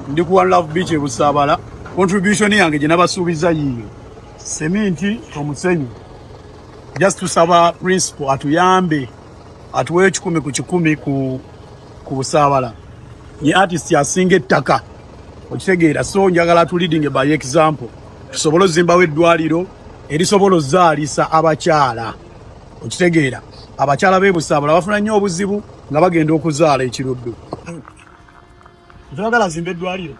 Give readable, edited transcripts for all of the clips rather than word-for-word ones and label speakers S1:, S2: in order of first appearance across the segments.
S1: Ndi ku One Love Beach e Busaabala. Contribution yange gye nabasuubiza yiiyo. Seminti, omusenyu. Just tusaba principal atuyambe atuweeyo 100 ku 100 ku Busaabala. Ye artist asinga ettaka. Okitegeera, so njagala tu leading by example. Tusobole ozimbawo eddwaliro erisobola ozaalisa abakyala. Okitegeera, abakyala b'e Busaabala bafuna nnyo obuzibu nga bagenda okuzaala ekiruddu. Twagala zimba eddwaliro.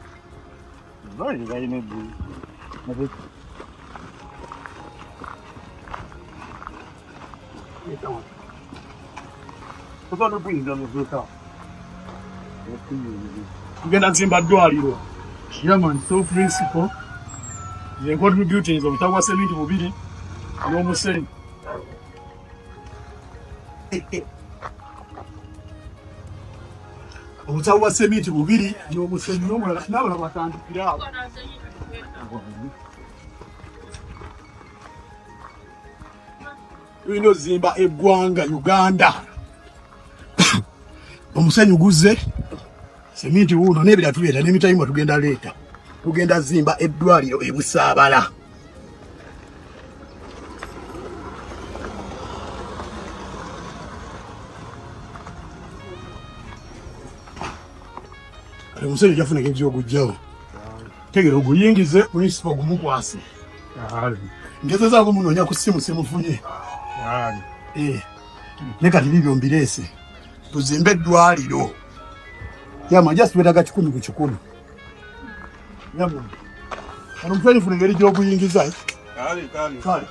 S1: Tugenda zimba ddwaliro. Yeah man, so principal. Ye contributing obutabo bwa seminti bubiri n'omusenyu. Obutabo bwa seminti bubiri n'omusenyu n'omulala n'abalala batandikira awo. Tulina ozimba eggwanga Uganda. Omusenyu guzze, seminti wuuno n'ebirala tuleeta n'emitayimbwa tugenda leeta. Tugenda zimba eddwaliro e Busaabala. Kati omusenyu ojja engeri gy'ogugyawo. Tegera oguyingize principal gumukwase. Ngezezaako munoonya ku ssimu simufunye. Eh, ne kati bibyo mbireese. Tuzimbe eddwaliro. Yama just twetaaga 100 ku 100. Yama. Kano omusenyu funa engeri gy'oguyingiza. Eh? Kale.